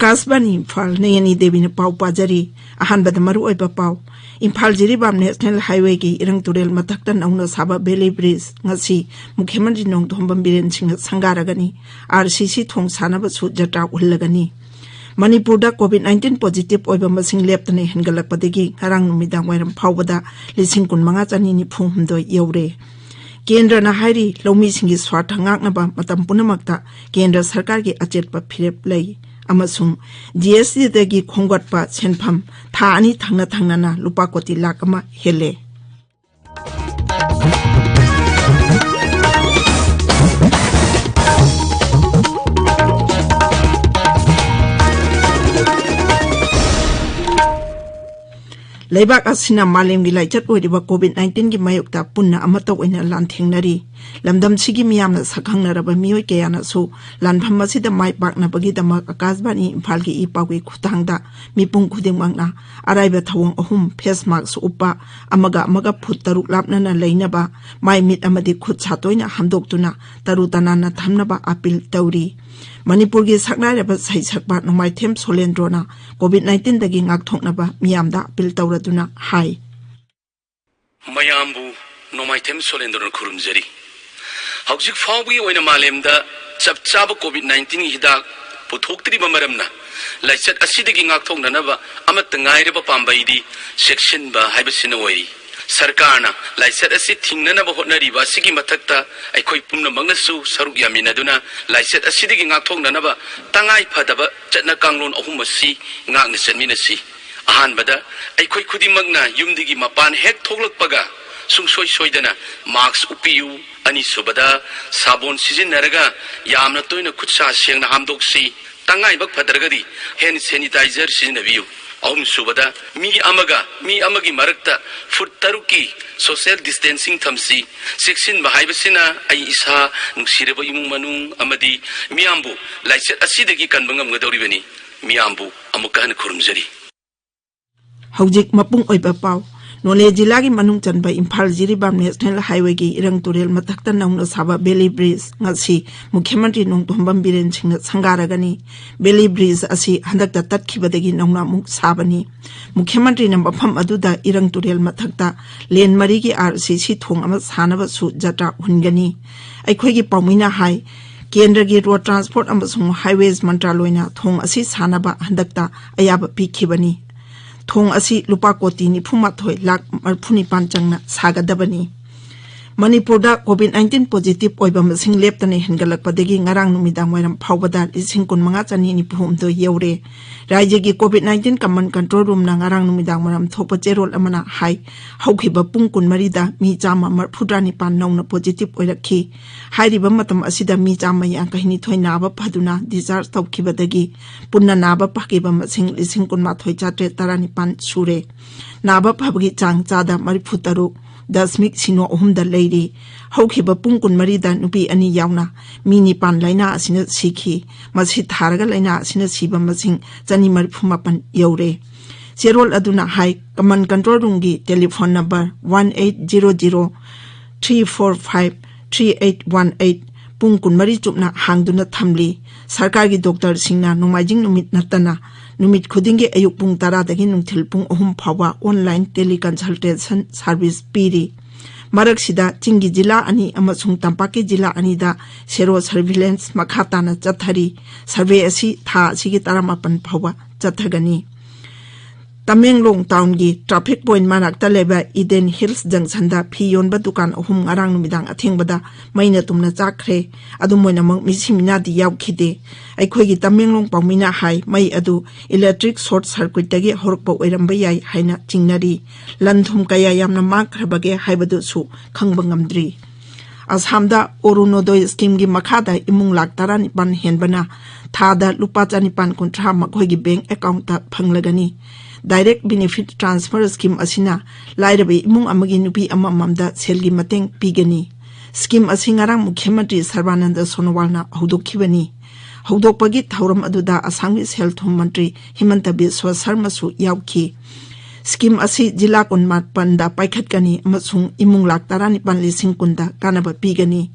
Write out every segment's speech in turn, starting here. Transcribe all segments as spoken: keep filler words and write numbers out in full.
ꯑꯁꯕꯥꯅꯤ ꯏꯝꯐꯥꯜ, ꯅꯌꯅꯤ ꯗꯦꯕꯤꯅ ꯄꯥꯎ ꯄꯥꯖꯔꯤ꯫ ꯑꯍꯥꯟꯕꯗ ꯃꯔꯨꯑꯣꯏꯕ ꯄꯥꯎ꯫ ꯏꯝꯐꯥꯜ ꯖꯤꯔꯤꯕꯥꯝ ꯅꯦꯁꯅꯦꯜ ꯍꯥꯏꯋꯦꯒꯤ ꯏꯔꯪ ꯇꯨꯔꯦꯜ ꯃꯊꯛꯇ ꯅꯧꯅ ꯁꯥꯕ ꯕꯦꯂꯤ ꯕ꯭ꯔꯤꯖ ꯉꯁꯤ ꯃꯨꯈ꯭ꯌꯃꯟꯇ꯭ꯔꯤ ꯅꯣꯡꯊꯣꯝꯕꯝ ꯕꯤꯔꯦꯟ ꯁꯤꯡꯅ ꯁꯪꯒꯥꯔꯒꯅꯤ꯫ ꯑꯥꯔ ꯁꯤ ꯁꯤ ꯊꯣꯡ ꯁꯥꯅꯕꯁꯨ ꯖꯇ꯭ꯔꯥ ꯎꯍꯜꯂꯒꯅꯤ꯫ ꯃꯅꯤꯄꯨꯔꯗ ꯀꯣꯚꯤꯗ ꯅꯥꯏꯟꯇꯤꯟ ꯄꯣꯖꯤꯇꯤꯚ ꯑꯣꯏꯕ ꯃꯁꯤꯡ ꯂꯦꯞꯇꯅ ꯍꯦꯟꯒꯠꯂꯛꯄꯗꯒꯤ ꯉꯔꯥꯡ ꯅꯨꯃꯤꯗꯥꯡ ꯋꯥꯏꯔꯝ ꯐꯥꯎꯕꯗ ꯂꯤꯁꯤꯡ ꯀꯨꯟ ꯃꯉꯥ ꯆꯅꯤ ꯅꯤꯐꯨ ꯍꯨꯝꯗꯣꯏ ꯌꯧꯔꯦ꯫ ꯀꯦꯟꯗ꯭ꯔꯅ ꯍꯥꯏꯔꯤ, ꯂꯧꯃꯤꯁꯤꯡꯒꯤ ꯁ꯭ꯋꯥꯔꯊ ꯉꯥꯛꯅꯕ ꯃꯇꯝ ꯄꯨꯝꯅꯃꯛꯇ ꯀꯦꯟꯗ꯭ꯔ ꯁꯔꯀꯥꯔꯒꯤ ꯑꯆꯦꯠꯄ ꯐꯤꯔꯦꯞ ꯂꯩ ꯑꯃꯁꯨꯡ ꯖꯤ ꯑꯦꯁ ꯇꯤꯗꯒꯤ ꯈꯣꯝꯒꯠꯄ ꯁꯦꯟꯐꯝ ꯊꯥ ꯑꯅꯤ ꯊꯪꯅ ꯊꯪꯅꯅ ꯂꯨꯄꯥ ꯀꯣꯇꯤ ꯂꯥꯈ ꯑꯃ ꯍꯦꯜꯂꯦ꯫ ꯂꯩꯕꯥꯛ ꯑꯁꯤꯅ ꯃꯥꯂꯦꯝꯒꯤ ꯂꯥꯏꯆꯠ ꯑꯣꯏꯔꯤꯕ ꯀꯣꯚꯤꯗ ꯅꯥꯏꯟꯇꯤꯟꯒꯤ ꯃꯥꯌꯣꯛꯇ ꯄꯨꯟꯅ ꯑꯃꯠꯇ ꯑꯣꯏꯅ ꯂꯥꯟꯊꯦꯡꯅꯔꯤ꯫ ꯂꯝꯗꯝꯁꯤꯒꯤ ꯃꯤꯌꯥꯝꯅ ꯁꯛꯈꯪꯅꯔꯕ ꯃꯤꯑꯣꯏ ꯀꯌꯥꯅꯁꯨ ꯂꯥꯟꯐꯝ ꯑꯁꯤꯗ ꯃꯥꯏ ꯄꯥꯛꯅꯕꯒꯤꯗꯃꯛ ꯑꯀꯥꯁꯕꯥꯅꯤ ꯏꯝꯐꯥꯜꯒꯤ ꯏ ꯄꯥꯎꯒꯤ ꯈꯨꯠꯊꯥꯡꯗ ꯃꯤꯄꯨꯝ ꯈꯨꯗꯤꯡꯃꯛꯅ ꯑꯔꯥꯏꯕ ꯊꯧꯑꯣꯡ ꯑꯍꯨꯝ: ꯐꯦꯁ ꯃꯥꯛꯁ ꯎꯞꯄ, ꯑꯃꯒ ꯑꯃꯒ ꯐꯨꯠ ꯇꯔꯨꯛ ꯂꯥꯞꯅꯅ ꯂꯩꯅꯕ, ꯃꯥꯏ ꯃꯤꯠ ꯑꯃꯗꯤ ꯈꯨꯠ ꯁꯥ ꯇꯣꯏꯅ ꯍꯥꯝꯗꯣꯛꯇꯨꯅ ꯇꯔꯨ ꯇꯅꯥꯟꯅ ꯊꯝꯅꯕ ꯑꯥꯄꯤꯜ ꯇꯧꯔꯤ꯫ ꯃꯅꯤꯄꯨꯔꯒꯤ ꯁꯛꯅꯥꯏꯔꯕ ꯁꯩꯁꯛꯄ ꯅꯣꯡꯃꯥꯏꯊꯦꯝ ꯁꯣꯂꯦꯟꯗ꯭ꯔꯣꯅ ꯀꯣꯚꯤꯗ ꯅꯥꯏꯟꯇꯤꯟꯗꯒꯤ ꯉꯥꯛꯊꯣꯛꯅꯕ ꯃꯤꯌꯥꯝꯗ ꯑꯥꯄꯤꯜ ꯇꯧꯔꯗꯨꯅ ꯍꯥꯏ꯫ ꯃꯌꯥꯝꯕꯨ ꯅꯣꯡꯃꯥꯏꯊꯦꯝ ꯁꯣꯂꯦꯟꯗ꯭ꯔꯣꯅ ꯈꯨꯔꯨꯝꯖꯔꯤ꯫ ꯍꯧꯖꯤꯛ ꯐꯥꯎꯕꯒꯤ ꯑꯣꯏꯅ ꯃꯥꯂꯦꯝꯗ ꯆꯞ ꯆꯥꯕ ꯀꯣꯚꯤꯗ ꯅꯥꯏꯟꯇꯤꯟꯒꯤ ꯍꯤꯗꯥꯛ ꯄꯨꯊꯣꯛꯇ꯭ꯔꯤꯕ ꯃꯔꯝꯅ, ꯂꯥꯏꯆꯠ ꯑꯁꯤꯗꯒꯤ ꯉꯥꯛꯊꯣꯛꯅꯅꯕ ꯑꯃꯠꯇ ꯉꯥꯏꯔꯕ ꯄꯥꯝꯕꯩꯗꯤ ꯆꯦꯛꯁꯤꯟꯕ ꯍꯥꯏꯕꯁꯤꯅ ꯑꯣꯏꯔꯤ꯫ ꯁꯔꯀꯥꯔꯅ ꯂꯥꯏꯆꯠ ꯑꯁꯤ ꯊꯤꯡꯅꯅꯕ ꯍꯣꯠꯅꯔꯤꯕ ꯑꯁꯤꯒꯤ ꯃꯊꯛꯇ, ꯑꯩꯈꯣꯏ ꯄꯨꯝꯅꯃꯛꯅꯁꯨ ꯁꯔꯨꯛ ꯌꯥꯃꯤꯟꯅꯗꯨꯅ ꯂꯥꯏꯆꯠ ꯑꯁꯤꯗꯒꯤ ꯉꯥꯛꯊꯣꯛꯅꯅꯕ ꯇꯉꯥꯏ ꯐꯗꯕ ꯆꯠꯅ ꯀꯥꯡꯂꯣꯟ ꯑꯍꯨꯝ ꯑꯁꯤ ꯉꯥꯛꯅ ꯆꯠꯃꯤꯟꯅꯁꯤ꯫ ꯑꯍꯥꯟꯕꯗ, ꯑꯩꯈꯣꯏ ꯈꯨꯗꯤꯡꯃꯛꯅ ꯌꯨꯝꯗꯒꯤ ꯃꯄꯥꯟ ꯍꯦꯛ ꯊꯣꯛꯂꯛꯄꯒ ꯁꯨꯡꯁꯣꯏ ꯁꯣꯏꯗꯅ ꯃꯥꯛꯁ ꯎꯞꯄꯤꯌꯨ꯫ ꯑꯅꯤꯁꯨꯕꯗ, ꯁꯥꯕꯣꯟ ꯁꯤꯖꯤꯟꯅꯔꯒ ꯌꯥꯝꯅ ꯇꯣꯏꯅ ꯈꯨꯠ ꯁꯥ ꯁꯦꯡꯅ ꯍꯥꯝꯗꯣꯛꯁꯤ꯫ ꯇꯉꯥꯏꯕꯛ ꯐꯗ꯭ꯔꯒꯗꯤ ꯍꯦꯟ ꯁꯦꯅꯤꯇꯥꯏꯖꯔ ꯁꯤꯖꯤꯟꯅꯕꯤꯌꯨ꯫ ꯑꯍꯨꯝꯁꯨꯕꯗ, ꯃꯤ ꯑꯃꯒ ꯃꯤ ꯑꯃꯒꯤ ꯃꯔꯛꯇ ꯐꯨꯠ ꯇꯔꯨꯛꯀꯤ ꯁꯣꯁꯤꯌꯦꯜ ꯗꯤꯁꯇꯦꯟꯁꯤꯡ ꯊꯝꯁꯤ꯫ ꯆꯦꯛꯁꯤꯟꯕ ꯍꯥꯏꯕꯁꯤꯅ ꯑꯩ ꯏꯁꯥ, ꯅꯨꯡꯁꯤꯔꯕ ꯏꯃꯨꯡ ꯃꯅꯨꯡ ꯑꯃꯗꯤ ꯃꯤꯌꯥꯝꯕꯨ ꯂꯥꯏꯆꯠ ꯑꯁꯤꯗꯒꯤ ꯀꯟꯕ ꯉꯝꯒꯗꯧꯔꯤꯕꯅꯤ꯫ ꯃꯤꯌꯥꯝꯕꯨ ꯑꯃꯨꯛꯀ ꯍꯟꯅ ꯈꯨꯔꯨꯝꯖꯔꯤ꯫ ꯍꯧꯖꯤꯛ ꯃꯄꯨꯡ ꯑꯣꯏꯕ ꯄꯥꯎ꯫ ꯅꯣꯅꯦ ꯖꯤꯂꯥꯒꯤ ꯃꯅꯨꯡ ꯆꯟꯕ ꯏꯝꯐꯥꯜ ꯖꯤꯔꯤꯕꯥꯝ ꯅꯦꯁꯅꯦꯜ ꯍꯥꯏꯋꯦꯒꯤ ꯏꯔꯪ ꯇꯨꯔꯦꯜ ꯃꯊꯛꯇ ꯅꯧꯅ ꯁꯥꯕ ꯕꯦꯂꯤ ꯕ꯭ꯔꯤꯖ ꯉꯁꯤ ꯃꯨꯈ꯭ꯌ ꯃꯟꯇ꯭ꯔꯤ ꯅꯣꯡꯊꯣꯝꯕꯝ ꯕꯤꯔꯦꯟ ꯁꯤꯡꯅ ꯁꯪꯒꯥꯔꯒꯅꯤ꯫ ꯕꯦꯂꯤ ꯕ꯭ꯔꯤꯖ ꯑꯁꯤ ꯍꯟꯗꯛꯇ ꯇꯠꯈꯤꯕꯗꯒꯤ ꯅꯧꯅ ꯑꯃꯨꯛ ꯁꯥꯕꯅꯤ꯫ ꯃꯨꯈ꯭ꯌ ꯃꯟꯇ꯭ꯔꯤꯅ ꯃꯐꯝ ꯑꯗꯨꯗ ꯏꯔꯪ ꯇꯨꯔꯦꯜ ꯃꯊꯛꯇ ꯂꯦꯟ ꯃꯔꯤꯒꯤ ꯑꯥꯔ ꯁꯤ ꯁꯤ ꯊꯣꯡ ꯑꯃ ꯁꯥꯅꯕꯁꯨ ꯖꯇ꯭ꯔꯥ ꯍꯨꯟꯒꯅꯤ꯫ ꯑꯩꯈꯣꯏꯒꯤ ꯄꯥꯎꯃꯤꯅ ꯍꯥꯏ, ꯀꯦꯟꯗ꯭ꯔꯒꯤ ꯔꯣꯗ ꯇ꯭ꯔꯥꯟꯁꯄꯣꯔꯠ ꯑꯃꯁꯨꯡ ꯍꯥꯏꯋꯦꯖ ꯃꯟꯇ꯭ꯔꯥꯂꯣꯏꯅ ꯊꯣꯡ ꯑꯁꯤ ꯁꯥꯅꯕ ꯍꯟꯗꯛꯇ ꯑꯌꯥꯕ ꯄꯤꯈꯤꯕꯅꯤ꯫ ꯊꯣꯡ ꯑꯁꯤ ꯂꯨꯄꯥ ꯀꯣꯇꯤ ꯅꯤꯐꯨ ꯃꯥꯊꯣꯏ ꯂꯥꯈ ꯃꯔꯤꯐꯨ ꯅꯤꯄꯥꯟ ꯆꯪꯅ ꯁꯥꯒꯗꯕꯅꯤ꯫ ꯃꯅꯤꯄꯨꯔꯗ ꯀꯣꯚꯤꯗ ꯅꯥꯏꯟꯇꯤꯟ ꯄꯣꯖꯤꯇꯤꯚ ꯑꯣꯏꯕ ꯃꯁꯤꯡ ꯂꯦꯞꯇꯅ ꯍꯦꯟꯒꯠꯂꯛꯄꯗꯒꯤ ꯉꯔꯥꯡ ꯅꯨꯃꯤꯗꯥꯡ ꯋꯥꯏꯔꯝ ꯐꯥꯎꯕꯗ ꯂꯤꯁꯤꯡ ꯀꯨꯟ ꯃꯉꯥ ꯆꯅꯤ ꯅꯤꯐꯨ ꯍꯨꯝꯗꯣꯏ ꯌꯧꯔꯦ꯫ ꯔꯥꯖ꯭ꯌꯒꯤ ꯀꯣꯚꯤꯗ ꯅꯥꯏꯟꯇꯤꯟ ꯀꯃꯟ ꯀꯟꯇ꯭ꯔꯣꯜ ꯔꯨꯝꯅ ꯉꯔꯥꯡ ꯅꯨꯃꯤꯗꯥꯡ ꯋꯥꯏꯔꯝ ꯊꯣꯛꯄ ꯆꯦꯔꯣꯜ ꯑꯃꯅ ꯍꯥꯏ, ꯍꯧꯈꯤꯕ ꯄꯨꯡ ꯀꯨꯟꯃꯔꯤꯗ ꯃꯤ ꯆꯥꯝꯃ ꯃꯔꯤꯐꯨꯇꯔꯥ ꯅꯤꯄꯥꯟ ꯅꯧꯅ ꯄꯣꯖꯤꯇꯤꯚ ꯑꯣꯏꯔꯛꯈꯤ꯫ ꯍꯥꯏꯔꯤꯕ ꯃꯇꯝ ꯑꯁꯤꯗ ꯃꯤ ꯆꯥꯝꯃ ꯌꯥꯡꯈꯩ ꯅꯤꯊꯣꯏ ꯅꯥꯕ ꯐꯗꯨꯅ ꯗꯤꯁꯆꯥꯔꯖ ꯇꯧꯈꯤꯕꯗꯒꯤ ꯄꯨꯟꯅ ꯅꯥꯕ ꯐꯈꯤꯕ ꯃꯁꯤꯡ ꯂꯤꯁꯤꯡ ꯀꯨꯟꯃꯥꯊꯣꯏ ꯆꯥꯇ꯭ꯔꯦꯠ ꯇꯔꯥꯅꯤꯄꯥꯟ ꯁꯨꯔꯦ꯫ ꯅꯥꯕ ꯐꯕꯒꯤ ꯆꯥꯡ ꯆꯥꯗ ꯃꯔꯤꯐꯨ ꯇꯔꯨꯛ ꯗꯁꯃꯤꯛ ꯁꯤꯅꯣ ꯑꯍꯨꯝꯗ ꯂꯩꯔꯤ꯫ ꯍꯧꯈꯤꯕ ꯄꯨꯡ ꯀꯨꯟꯃꯔꯤꯗ ꯅꯨꯄꯤ ꯑꯅꯤ ꯌꯥꯎꯅ ꯃꯤ ꯅꯤꯄꯥꯟ ꯂꯥꯏꯅꯥ ꯑꯁꯤꯅ ꯁꯤꯈꯤ꯫ ꯃꯁꯤ ꯊꯥꯔꯒ ꯂꯥꯏꯅꯥ ꯑꯁꯤꯅ ꯁꯤꯕ ꯃꯁꯤꯡ ꯆꯅꯤ ꯃꯔꯤꯐꯨ ꯃꯥꯄꯟ ꯌꯧꯔꯦ꯫ ꯆꯦꯔꯣꯜ ꯑꯗꯨꯅ ꯍꯥꯏ, ꯀꯃꯟ ꯀꯟꯇ꯭ꯔꯣꯜ ꯔꯨꯝꯒꯤ telephone number one eight zero zero three four five three eight one eight ꯄꯨꯡ ꯀꯨꯟꯃꯔꯤ ꯆꯨꯞꯅ ꯍꯥꯡꯗꯨꯅ ꯊꯝꯂꯤ꯫ ꯁꯔꯀꯥꯔꯒꯤ ꯗꯣꯛꯇꯔꯁꯤꯡꯅ ꯅꯣꯡꯃꯥꯏꯖꯤꯡ ꯅꯨꯃꯤꯠ ꯅꯠꯇꯅ ꯅꯨꯃꯤꯠ ꯈꯨꯗꯤꯡꯒꯤ ꯑꯌꯨꯛ ꯄꯨꯡ ꯇꯔꯥꯗꯒꯤ ꯅꯨꯡꯊꯤꯜ ꯄꯨꯡ ꯑꯍꯨꯝ ꯐꯥꯎꯕ ꯑꯣꯟꯂꯥꯏꯟ ꯇꯦꯂꯤꯀꯟꯁꯜꯇꯦꯁꯟ ꯁꯔꯚꯤꯁ ꯄꯤꯔꯤ꯫ ꯃꯔꯛꯁꯤꯗ ꯆꯤꯡꯒꯤ ꯖꯤꯂꯥ ꯑꯅꯤ ꯑꯃꯁꯨꯡ ꯇꯝꯄꯥꯛꯀꯤ ꯖꯤꯂꯥ ꯑꯅꯤꯗ ꯁꯦꯔꯣ ꯁꯔꯚꯤꯂꯦꯟꯁ ꯃꯈꯥ ꯇꯥꯅ ꯆꯠꯊꯔꯤ꯫ ꯁꯔꯚꯦ ꯑꯁꯤ ꯊꯥ ꯑꯁꯤꯒꯤ ꯇꯔꯥꯃꯥꯄꯟ ꯐꯥꯎꯕ ꯆꯠꯊꯒꯅꯤ꯫ ꯇꯃꯦꯡꯂꯣꯡ ꯇꯥꯎꯟꯒꯤ ꯇ꯭ꯔꯥꯐꯤꯛ ꯄꯣꯏꯟ ꯃꯅꯥꯛꯇ ꯂꯩꯕ ꯏꯗꯦꯟ ꯍꯤꯜꯁ ꯖꯪꯁꯟꯗ ꯐꯤ ꯌꯣꯟꯕ ꯗꯨꯀꯥꯟ ꯑꯍꯨꯝ ꯉꯔꯥꯡ ꯅꯨꯃꯤꯗꯥꯡ ꯑꯊꯦꯡꯕꯗ ꯃꯩꯅ ꯇꯨꯝꯅ ꯆꯥꯛꯈ꯭ꯔꯦ꯫ ꯑꯗꯨꯝ ꯑꯣꯏꯅꯃꯛ ꯃꯤꯁꯤ ꯃꯤꯅꯥꯗꯤ ꯌꯥꯎꯈꯤꯗꯦ꯫ ꯑꯩꯈꯣꯏꯒꯤ ꯇꯃꯦꯡꯂꯣꯡ ꯄꯥꯎꯃꯤꯅ ꯍꯥꯏ, ꯃꯩ ꯑꯗꯨ ꯏꯂꯦꯛꯇ꯭ꯔꯤꯛ ꯁꯣꯔꯠ ꯁꯔꯀ꯭ꯌꯨꯠꯇꯒꯤ ꯍꯧꯔꯛꯄ ꯑꯣꯏꯔꯝꯕ ꯌꯥꯏ ꯍꯥꯏꯅ ꯆꯤꯡꯅꯔꯤ꯫ ꯂꯟ ꯊꯨꯝ ꯀꯌꯥ ꯌꯥꯝꯅ ꯃꯥꯡꯈ꯭ꯔꯕꯒꯦ ꯍꯥꯏꯕꯗꯨꯁꯨ ꯈꯪꯕ ꯉꯝꯗ꯭ꯔꯤ꯫ ꯑꯁꯥꯝꯗ ꯑꯣꯔꯨꯅꯣꯗꯣꯏ ꯁ꯭ꯀꯤꯝꯒꯤ ꯃꯈꯥꯗ ꯏꯃꯨꯡ ꯂꯥꯈ ꯇꯔꯥꯅꯤꯄꯥꯟ ꯍꯦꯟꯕꯅ ꯊꯥꯗ ꯂꯨꯄꯥ ꯆꯅꯤꯄꯥꯟ ꯀꯨꯟꯊ꯭ꯔꯥ ꯃꯈꯣꯏꯒꯤ ꯕꯦꯡꯛ ꯑꯦꯀꯥꯎꯟꯠꯇ ꯐꯪꯂꯒꯅꯤ꯫ ꯗꯥꯏꯔꯦꯛꯠ ꯕꯦꯅꯤꯐꯤꯠ ꯇ꯭ꯔꯥꯟꯁꯐꯔ ꯁ꯭ꯀꯤꯝ ꯑꯁꯤꯅ ꯂꯥꯏꯔꯕ ꯏꯃꯨꯡ ꯑꯃꯒꯤ ꯅꯨꯄꯤ ꯑꯃꯃꯝꯗ ꯁꯦꯜꯒꯤ ꯃꯇꯦꯡ ꯄꯤꯒꯅꯤ꯫ ꯁ꯭ꯀꯤꯝ ꯑꯁꯤ ꯉꯔꯥꯡ ꯃꯨꯈ꯭ꯌ ꯃꯟꯇ꯭ꯔꯤ ꯁꯔꯕꯥꯅꯟꯗ ꯁꯣꯅꯣꯋꯥꯜꯅ ꯍꯧꯗꯣꯛꯈꯤꯕꯅꯤ꯫ ꯍꯧꯗꯣꯛꯄꯒꯤ ꯊꯧꯔꯝ ꯑꯗꯨꯗ ꯑꯁꯥꯝꯒꯤ ꯁꯦꯜ ꯊꯨꯝ ꯃꯟꯇ꯭ꯔꯤ ꯍꯤꯃꯟꯇ ꯕꯤꯁ꯭ꯋ ꯁꯔꯃꯁꯨ ꯌꯥꯎꯈꯤ꯫ ꯁ꯭ꯀꯤꯝ ꯑꯁꯤ ꯖꯤꯂꯥ ꯀꯨꯟꯃꯥꯄꯟꯗ ꯄꯥꯏꯈꯠꯀꯅꯤ ꯑꯃꯁꯨꯡ ꯏꯃꯨꯡ ꯂꯥꯈ ꯇꯔꯥꯅꯤꯄꯥꯟ ꯂꯤꯁꯤꯡ ꯀꯨꯟꯗ ꯀꯥꯟꯅꯕ ꯄꯤꯒꯅꯤ꯫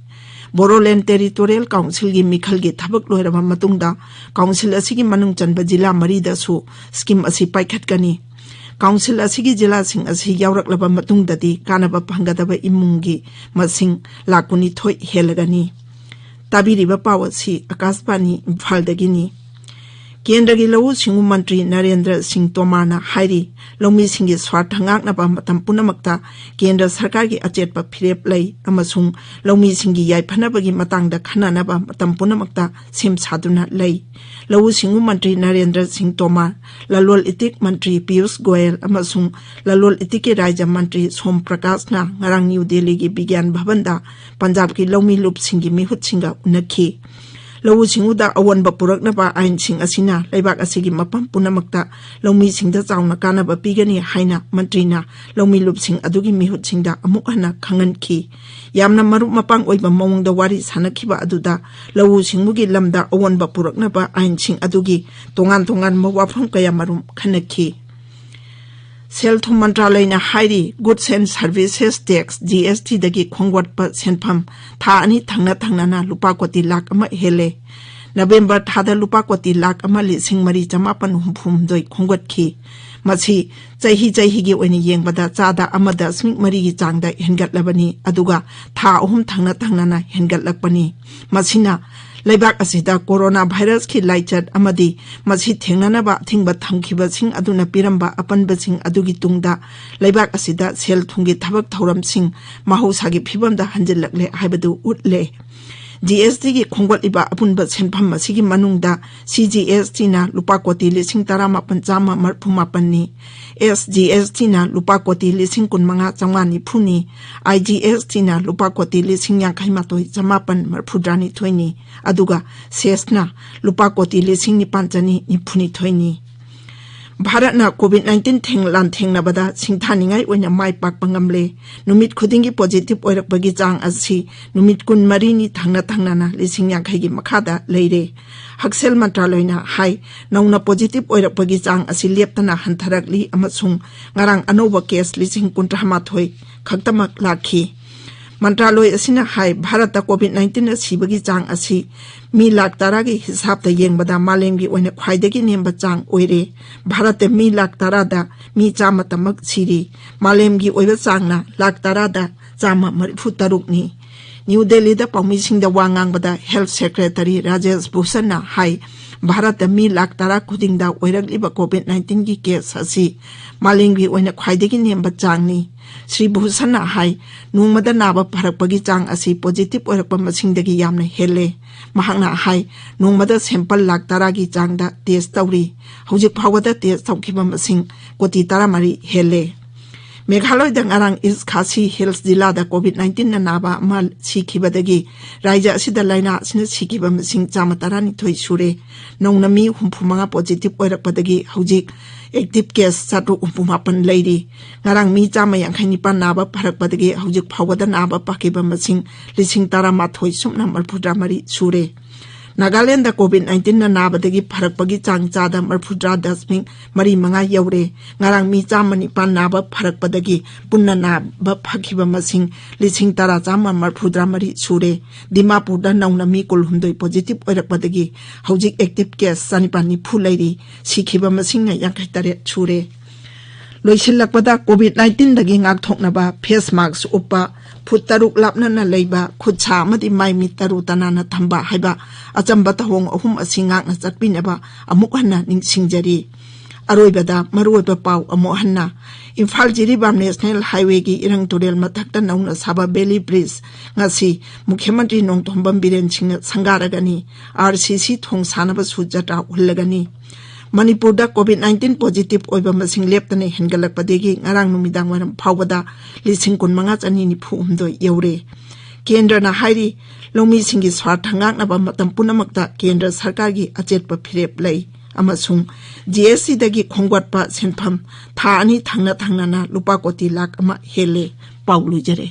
ꯕꯣꯔꯣꯂꯦꯟ ꯇꯦꯔꯤꯇꯣꯔꯤꯌꯦꯜ ꯀꯥꯎꯟꯁꯤꯜꯒꯤ ꯃꯤꯈꯜꯒꯤ ꯊꯕꯛ ꯂꯣꯏꯔꯕ ꯃꯇꯨꯡꯗ ꯀꯥꯎꯟꯁꯤꯜ ꯑꯁꯤꯒꯤ ꯃꯅꯨꯡ ꯆꯟꯕ ꯖꯤꯂꯥ ꯃꯔꯤꯗꯁꯨ ꯁ꯭ꯀꯤꯝ ꯑꯁꯤ ꯄꯥꯏꯈꯠꯀꯅꯤ꯫ ꯀꯥꯎꯟꯁꯤꯜ ꯑꯁꯤꯒꯤ ꯖꯤꯂꯥꯁꯤꯡ ꯑꯁꯤ ꯌꯥꯎꯔꯛꯂꯕ ꯃꯇꯨꯡꯗꯗꯤ ꯀꯥꯟꯅꯕ ꯐꯪꯒꯗꯕ ꯏꯃꯨꯡꯒꯤ ꯃꯁꯤꯡ ꯂꯥꯈ ꯀꯨꯟꯅꯤꯊꯣꯏ ꯍꯦꯜꯂꯒꯅꯤ꯫ ꯇꯥꯕꯤꯔꯤꯕ ꯄꯥꯎ ꯑꯁꯤ ꯑꯀꯥꯁꯕꯥꯅꯤ ꯏꯝꯐꯥꯜꯗꯒꯤꯅꯤ꯫ ꯀꯦꯟꯗ꯭ꯔꯒꯤ ꯂꯧꯎ ꯁꯤꯡꯎ ꯃꯟꯇ꯭ꯔꯤ ꯅꯔꯦꯟꯗ꯭ꯔ ꯁꯤꯡ ꯇꯣꯃꯥꯔꯅ ꯍꯥꯏꯔꯤ, ꯂꯧꯃꯤꯁꯤꯡꯒꯤ ꯁ꯭ꯋꯥꯔꯊ ꯉꯥꯛꯅꯕ ꯃꯇꯝ ꯄꯨꯝꯅꯃꯛꯇ ꯀꯦꯟꯗ꯭ꯔ ꯁꯔꯀꯥꯔꯒꯤ ꯑꯆꯦꯠꯄ ꯐꯤꯔꯦꯞ ꯂꯩ ꯑꯃꯁꯨꯡ ꯂꯧꯃꯤꯁꯤꯡꯒꯤ ꯌꯥꯏꯐꯅꯕꯒꯤ ꯃꯇꯥꯡꯗ ꯈꯟꯅꯅꯕ ꯃꯇꯝ ꯄꯨꯝꯅꯃꯛꯇ ꯁꯦꯝ ꯁꯥꯗꯨꯅ ꯂꯩ꯫ ꯂꯧꯎ ꯁꯤꯡꯎ ꯃꯟꯇ꯭ꯔꯤ ꯅꯔꯦꯟꯗ꯭ꯔ ꯁꯤꯡ ꯇꯣꯃꯥꯔ, ꯂꯂꯣꯟ ꯏꯇꯤꯛ ꯃꯟꯇ꯭ꯔꯤ ꯄꯤꯌꯨꯁ ꯒꯣꯌꯦꯜ ꯑꯃꯁꯨꯡ ꯂꯂꯣꯟ ꯏꯇꯤꯛꯀꯤ ꯔꯥꯖ꯭ꯌ ꯃꯟꯇ꯭ꯔꯤ ꯁꯣꯝ ꯄ꯭ꯔꯀꯥꯁꯅ ꯉꯔꯥꯡ ꯅ꯭ꯌꯨ ꯗꯦꯜꯂꯤꯒꯤ ꯕꯤꯒ꯭ꯌꯥꯟ ꯚꯕꯟꯗ ꯄꯟꯖꯥꯕꯀꯤ ꯂꯧꯃꯤ ꯂꯨꯞꯁꯤꯡꯒꯤ ꯃꯤꯍꯨꯠꯁꯤꯡꯒ ꯎꯅꯈꯤ꯫ ꯂꯧꯎ ꯁꯤꯡꯎꯗ ꯑꯑꯣꯟꯕ ꯄꯨꯔꯛꯅꯕ ꯑꯥꯏꯟꯁꯤꯡ ꯑꯁꯤꯅ ꯂꯩꯕꯥꯛ ꯑꯁꯤꯒꯤ ꯃꯐꯝ ꯄꯨꯝꯅꯃꯛꯇ ꯂꯧꯃꯤꯁꯤꯡꯗ ꯆꯥꯎꯅ ꯀꯥꯟꯅꯕ ꯄꯤꯒꯅꯤ ꯍꯥꯏꯅ ꯃꯟꯇ꯭ꯔꯤꯅ ꯂꯧꯃꯤ ꯂꯨꯞꯁꯤꯡ ꯑꯗꯨꯒꯤ ꯃꯤꯍꯨꯠꯁꯤꯡꯗ ꯑꯃꯨꯛ ꯍꯟꯅ ꯈꯪꯍꯟꯈꯤ꯫ ꯌꯥꯝꯅ ꯃꯔꯨꯞ ꯃꯄꯥꯡ ꯑꯣꯏꯕ ꯃꯑꯣꯡꯗ ꯋꯥꯔꯤ ꯁꯥꯟꯅꯈꯤꯕ ꯑꯗꯨꯗ ꯂꯧꯎ ꯁꯤꯡꯎꯒꯤ ꯂꯝꯗ ꯑꯑꯣꯟꯕ ꯄꯨꯔꯛꯅꯕ ꯑꯥꯏꯟꯁꯤꯡ ꯑꯗꯨꯒꯤ ꯇꯣꯉꯥꯟ ꯇꯣꯉꯥꯟꯕ ꯋꯥꯐꯝ ꯀꯌꯥ ꯃꯔꯨꯝ ꯈꯟꯅꯈꯤ꯫ ꯁꯦꯜ ꯊꯨꯝ ꯃꯟꯇ꯭ꯔꯥꯂꯌꯅ ꯍꯥꯏꯔꯤ, Goods and Services Tax, G S ꯇꯤꯗꯒꯤ ꯈꯣꯝꯒꯠꯄ ꯁꯦꯟꯐꯝ ꯊꯥ ꯑꯅꯤ ꯊꯪꯅ ꯊꯪꯅꯅ ꯂꯨꯄꯥ ꯀꯣꯇꯤ ꯂꯥꯈ ꯑꯃ ꯍꯦꯜꯂꯦ꯫ ꯅꯕꯦꯝꯕꯔ ꯊꯥꯗ ꯂꯨꯄꯥ ꯀꯣꯇꯤ ꯂꯥꯈ ꯑꯃ ꯂꯤꯁꯤꯡ ꯃꯔꯤ ꯆꯃꯥꯄꯟ ꯍꯨꯝꯐꯨ ꯍꯨꯝꯗꯣꯏ ꯈꯣꯝꯒꯠꯈꯤ꯫ ꯃꯁꯤ ꯆꯍꯤ ꯆꯍꯤꯒꯤ ꯑꯣꯏꯅ ꯌꯦꯡꯕꯗ ꯆꯥꯗ ꯑꯃ ꯗꯁꯃꯤꯛ ꯃꯔꯤꯒꯤ ꯆꯥꯡꯗ ꯍꯦꯟꯒꯠꯂꯕꯅꯤ, ꯑꯗꯨꯒ ꯊꯥ ꯑꯍꯨꯝ ꯊꯪꯅ ꯊꯪꯅꯅ ꯍꯦꯟꯒꯠꯂꯛꯄꯅꯤ꯫ ꯃꯁꯤꯅ ꯂꯩꯕꯥꯛ ꯑꯁꯤꯗ ꯀꯣꯔꯣꯅꯥ ꯚꯥꯏꯔꯁꯀꯤ ꯂꯥꯏꯆꯠ ꯑꯃꯗꯤ ꯃꯁꯤ ꯊꯦꯡꯅꯅꯕ ꯑꯊꯤꯡꯕ ꯊꯝꯈꯤꯕꯁꯤꯡ ꯑꯗꯨꯅ ꯄꯤꯔꯝꯕ ꯑꯄꯟꯕꯁꯤꯡ ꯑꯗꯨꯒꯤ ꯇꯨꯡꯗ ꯂꯩꯕꯥꯛ ꯑꯁꯤꯗ ꯁꯦꯜ ꯊꯨꯝꯒꯤ ꯊꯕꯛ ꯊꯧꯔꯝꯁꯤꯡ ꯃꯍꯧꯁꯥꯒꯤ ꯐꯤꯕꯝꯗ ꯍꯟꯖꯤꯜꯂꯛꯂꯦ ꯍꯥꯏꯕꯗꯨ ꯎꯠꯂꯦ꯫ ꯖꯤ ꯑꯦꯁ ꯇꯤꯒꯤ ꯈꯣꯝꯒꯠꯂꯤꯕ ꯑꯄꯨꯟꯕ ꯁꯦꯟꯐꯝ ꯑꯁꯤꯒꯤ ꯃꯅꯨꯡꯗ ꯁꯤ ꯖꯤ ꯑꯦꯁ ꯇꯤꯅ ꯂꯨꯄꯥ ꯀꯣꯇꯤ ꯂꯤꯁꯤꯡ ꯇꯔꯥꯃꯥꯄꯟ ꯆꯥꯝꯃ ꯃꯔꯤꯐꯨ ꯃꯥꯄꯟꯅꯤ, ꯑꯦꯁ ꯖꯤ ꯑꯦꯁ ꯇꯤꯅ ꯂꯨꯄꯥ ꯀꯣꯇꯤ ꯂꯤꯁꯤꯡ ꯀꯨꯟꯃꯉꯥ ꯆꯥꯝꯃꯉꯥ ꯅꯤꯐꯨꯅꯤ, ꯑꯥꯏ ꯖꯤ ꯑꯦꯁ ꯇꯤꯅ ꯂꯨꯄꯥ ꯀꯣꯇꯤ ꯂꯤꯁꯤꯡ ꯌꯥꯡꯈꯩ ꯃꯥꯊꯣꯏ ꯆꯃꯥꯄꯟ ꯃꯔꯤꯐꯨ ꯇꯔꯥꯅꯤꯊꯣꯏꯅꯤ, ꯑꯗꯨꯒ ꯁꯦꯁꯅ ꯂꯨꯄꯥ ꯀꯣꯇꯤ ꯂꯤꯁꯤꯡ ꯅꯤꯄꯥꯟ ꯆꯅꯤ ꯅꯤꯐꯨ ꯅꯤꯊꯣꯏꯅꯤ꯫ ꯚꯥꯔꯠꯅ COVID nineteen ꯊꯦꯡ-, ꯂꯥꯟꯊꯦꯡꯅꯕꯗ ꯁꯤꯡꯊꯥꯅꯤꯡꯉꯥꯏ ꯑꯣꯏꯅ ꯃꯥꯏ ꯄꯥꯛꯄ ꯉꯝꯂꯦ꯫ ꯅꯨꯃꯤꯠ ꯈꯨꯗꯤꯡꯒꯤ positive ꯑꯣꯏꯔꯛꯄꯒꯤ ꯆꯥꯡ ꯑꯁꯤ ꯅꯨꯃꯤꯠ ꯀꯨꯟꯃꯔꯤꯅꯤ ꯊꯪꯅ ꯊꯪꯅꯅ ꯂꯤꯁꯤꯡ ꯌꯥꯡꯈꯩꯒꯤ ꯃꯈꯥꯗ ꯂꯩꯔꯦ꯫ ꯍꯛꯁꯦꯜ ꯃꯟꯇ꯭ꯔꯥꯂꯣꯏꯅ ꯍꯥꯏ, ꯅꯧꯅ positive ꯑꯣꯏꯔꯛꯄꯒꯤ ꯆꯥꯡ ꯑꯁꯤ ꯂꯦꯞꯇꯅ ꯍꯟꯊꯔꯛꯂꯤ ꯑꯃꯁꯨꯡ ꯉꯔꯥꯡ ꯑꯅꯧꯕ case ꯂꯤꯁꯤꯡ ꯀꯨꯟꯊ꯭ꯔꯥ ꯃꯥꯊꯣꯏ ꯈꯛꯇꯃꯛ ꯂꯥꯛꯈꯤ꯫ ꯃꯟꯇ꯭ꯔꯥꯂꯣꯏ ꯑꯁꯤꯅ ꯍꯥꯏ, ꯚꯥꯔꯠꯇ COVID nineteen ꯁꯤꯕꯒꯤ ꯆꯥꯡ ꯑꯁꯤ ꯃꯤ ꯂꯥꯈ ꯇꯔꯥꯒꯤ ꯍꯤꯁꯥꯕꯇ ꯌꯦꯡꯕꯗ ꯃꯥꯂꯦꯝꯒꯤ ꯑꯣꯏꯅ ꯈ꯭ꯋꯥꯏꯗꯒꯤ ꯅꯦꯝꯕ ꯆꯥꯡ ꯑꯣꯏꯔꯦ꯫ ꯚꯥꯔꯠꯇ ꯃꯤ ꯂꯥꯈ ꯇꯔꯥꯗ ꯃꯤ ꯆꯥꯝꯃꯇꯃꯛ ꯁꯤꯔꯤ꯫ ꯃꯥꯂꯦꯝꯒꯤ ꯑꯣꯏꯕ ꯆꯥꯡꯅ ꯂꯥꯈ ꯇꯔꯥꯗ ꯆꯥꯝꯃ ꯃꯔꯤꯐꯨ ꯇꯔꯨꯛꯅꯤ꯫ ꯅ꯭ꯌꯨ ꯗꯦꯜꯂꯤꯗ ꯄꯥꯎꯃꯤꯁꯤꯡꯗ ꯋꯥ ꯉꯥꯡꯕꯗ Health Secretary ꯔꯥꯖꯦꯁ ꯚꯨꯁꯟꯅ ꯍꯥꯏ, ꯚꯥꯔꯠꯇ ꯃꯤ ꯂꯥꯈ ꯇꯔꯥ ꯈꯨꯗꯤꯡꯗ ꯑꯣꯏꯔꯛꯂꯤꯕ COVID nineteenꯒꯤ case ꯑꯁꯤ ꯃꯥꯂꯦꯝꯒꯤ ꯑꯣꯏꯅ ꯈ꯭ꯋꯥꯏꯗꯒꯤ ꯅꯦꯝꯕ ꯆꯥꯡꯅꯤ꯫ ꯁ꯭ꯔꯤ ꯚꯨꯁꯟꯅ ꯍꯥꯏ, ꯅꯣꯡꯃꯗ ꯅꯥꯕ ꯐꯔꯛꯄꯒꯤ ꯆꯥꯡ ꯑꯁꯤ positive ꯑꯣꯏꯔꯛꯄ ꯃꯁꯤꯡꯗꯒꯤ ꯌꯥꯝꯅ ꯍꯦꯜꯂꯦ꯫ ꯃꯍꯥꯛꯅ ꯍꯥꯏ, ꯅꯣꯡꯃꯗ sample ꯂꯥꯈ ꯇꯔꯥꯒꯤ ꯆꯥꯡꯗ test ꯇꯧꯔꯤ꯫ ꯍꯧꯖꯤꯛ ꯐꯥꯎꯕꯗ test ꯇꯧꯈꯤꯕ ꯃꯁꯤꯡ ꯀꯣꯇꯤ ꯇꯔꯥꯃꯔꯤ ꯍꯦꯜꯂꯦ꯫ ꯃꯦꯘꯥꯂꯌꯗ ꯉꯔꯥꯡ East Khasi Hills ꯖꯤꯂꯥꯗ COVID nineteenꯅ ꯅꯥꯕ ꯑꯃ ꯁꯤꯈꯤꯕꯗꯒꯤ ꯔꯥꯖ꯭ꯌ ꯑꯁꯤꯗ ꯂꯥꯏꯅꯥ ꯑꯁꯤꯅ ꯁꯤꯈꯤꯕ ꯃꯁꯤꯡ ꯆꯥꯝꯃ ꯇꯔꯥꯅꯤꯊꯣꯏ ꯁꯨꯔꯦ꯫ ꯅꯧꯅ ꯃꯤ ꯍꯨꯝꯐꯨ ꯃꯉꯥ positive ꯑꯣꯏꯔꯛꯄꯗꯒꯤ ꯍꯧꯖꯤꯛ active case ꯆꯥꯇ꯭ꯔꯨꯛ ꯍꯨꯝꯐꯨ ꯃꯥꯄꯟ ꯂꯩꯔꯤ꯫ ꯉꯔꯥꯡ ꯃꯤ ꯆꯥꯝꯃ ꯌꯥꯡꯈꯩ ꯅꯤꯄꯥꯟ ꯅꯥꯕ ꯐꯔꯛꯄꯗꯒꯤ ꯍꯧꯖꯤꯛ ꯐꯥꯎꯕꯗ ꯅꯥꯕ ꯐꯈꯤꯕ ꯃꯁꯤꯡ ꯂꯤꯁꯤꯡ ꯇꯔꯥꯃꯥꯊꯣꯏ ꯁꯨꯞꯅ ꯃꯔꯤꯐꯨꯇꯔꯥ ꯃꯔꯤ ꯁꯨꯔꯦ꯫ ꯅꯥꯒꯥꯂꯦꯟꯗ COVID nineteenꯅ ꯅꯥꯕꯗꯒꯤ ꯐꯔꯛꯄꯒꯤ ꯆꯥꯡ ꯆꯥꯗ ꯃꯔꯤꯐꯨꯇꯔꯥ ꯗꯁꯃꯤꯛ ꯃꯔꯤ ꯃꯉꯥ ꯌꯧꯔꯦ꯫ ꯉꯔꯥꯡ ꯃꯤ ꯆꯥꯝꯃ ꯅꯤꯄꯥꯟ ꯅꯥꯕ ꯐꯔꯛꯄꯗꯒꯤ ꯄꯨꯟꯅ ꯅꯥꯕ ꯐꯈꯤꯕ ꯃꯁꯤꯡ ꯂꯤꯁꯤꯡ ꯇꯔꯥ ꯆꯥꯝꯃ ꯃꯔꯤꯐꯨꯇꯔꯥ ꯃꯔꯤ ꯁꯨꯔꯦ꯫ ꯗꯤꯃꯥꯄꯨꯔꯗ ꯅꯧꯅ ꯃꯤ ꯀꯨꯟꯍꯨꯝꯗꯣꯏ positive ꯑꯣꯏꯔꯛꯄꯗꯒꯤ ꯍꯧꯖꯤꯛ active case ꯆꯥꯅꯤꯄꯥꯟ ꯅꯤꯐꯨ ꯂꯩꯔꯤ꯫ ꯁꯤꯈꯤꯕ ꯃꯁꯤꯡꯅ ꯌꯥꯡꯈꯩ ꯇꯔꯦꯠ ꯁꯨꯔꯦ꯫ ꯂꯣꯏꯁꯤꯜꯂꯛꯄꯗ, COVID nineteenꯗꯒꯤ ꯉꯥꯛꯊꯣꯛꯅꯕ face mask ꯎꯞꯄ, ꯐꯨꯠ ꯇꯔꯨꯛ ꯂꯥꯞꯅꯅ ꯂꯩꯕ, ꯈꯨꯠ ꯁꯥ ꯑꯃꯗꯤ ꯃꯥꯏ ꯃꯤꯠ ꯇꯔꯨ ꯇꯅꯥꯟꯅ ꯊꯝꯕ ꯍꯥꯏꯕ ꯑꯆꯝꯕ ꯊꯧꯑꯣꯡ ꯑꯍꯨꯝ ꯑꯁꯤ ꯉꯥꯛꯅ ꯆꯠꯄꯤꯅꯕ ꯑꯃꯨꯛ ꯍꯟꯅ ꯅꯤꯡꯁꯤꯡꯖꯔꯤ꯫ ꯑꯔꯣꯏꯕꯗ ꯃꯔꯨꯑꯣꯏꯕ ꯄꯥꯎ ꯑꯃꯨꯛ ꯍꯟꯅ꯫ ꯏꯝꯐꯥꯜ ꯖꯤꯔꯤꯕꯥꯝ National Highwayꯒꯤ ꯏꯔꯪ ꯇꯨꯔꯦꯜ ꯃꯊꯛꯇ ꯅꯧꯅ ꯁꯥꯕ Bailey Bridge ꯉꯁꯤ ꯃꯨꯈ꯭ꯌ ꯃꯟꯇ꯭ꯔꯤ ꯅꯣꯡꯊꯣꯝꯕꯝ ꯕꯤꯔꯦꯟ ꯁꯤꯡꯅ ꯁꯪꯒꯥꯔꯒꯅꯤ꯫ RCC ꯊꯣꯡ ꯁꯥꯅꯕꯁꯨ ꯖꯇ꯭ꯔꯥ ꯎꯍꯜꯂꯒꯅꯤ꯫ ꯃꯅꯤꯄꯨꯔꯗ COVID nineteen positive ꯑꯣꯏꯕ ꯃꯁꯤꯡ ꯂꯦꯞꯇꯅ ꯍꯦꯟꯒꯠꯂꯛꯄꯗꯒꯤ ꯉꯔꯥꯡ ꯅꯨꯃꯤꯗꯥꯡ ꯋꯥꯏꯔꯝ ꯐꯥꯎꯕꯗ ꯂꯤꯁꯤꯡ ꯀꯨꯟꯃꯉꯥ ꯆꯅꯤ ꯅꯤꯐꯨ ꯍꯨꯝꯗꯣꯏ ꯌꯧꯔꯦ꯫ ꯀꯦꯟꯗ꯭ꯔꯅ ꯍꯥꯏꯔꯤ, ꯂꯧꯃꯤꯁꯤꯡꯒꯤ ꯁ꯭ꯋꯥꯔꯊ ꯉꯥꯛꯅꯕ ꯃꯇꯝ ꯄꯨꯝꯅꯃꯛꯇ ꯀꯦꯟꯗ꯭ꯔ ꯁꯔꯀꯥꯔꯒꯤ ꯑꯆꯦꯠꯄ ꯐꯤꯔꯦꯞ ꯂꯩ꯫ ꯑꯃꯁꯨꯡ ꯖꯤ ꯑꯦꯁ ꯇꯤꯗꯒꯤ ꯈꯣꯝꯒꯠꯄ ꯁꯦꯟꯐꯝ ꯊꯥ ꯑꯅꯤ ꯊꯪꯅ ꯊꯪꯅꯅ ꯂꯨꯄꯥ ꯀꯣꯇꯤ ꯂꯥꯈ ꯑꯃ ꯍꯦꯜꯂꯦ꯫ ꯄꯥꯎ ꯂꯣꯏꯖꯔꯦ꯫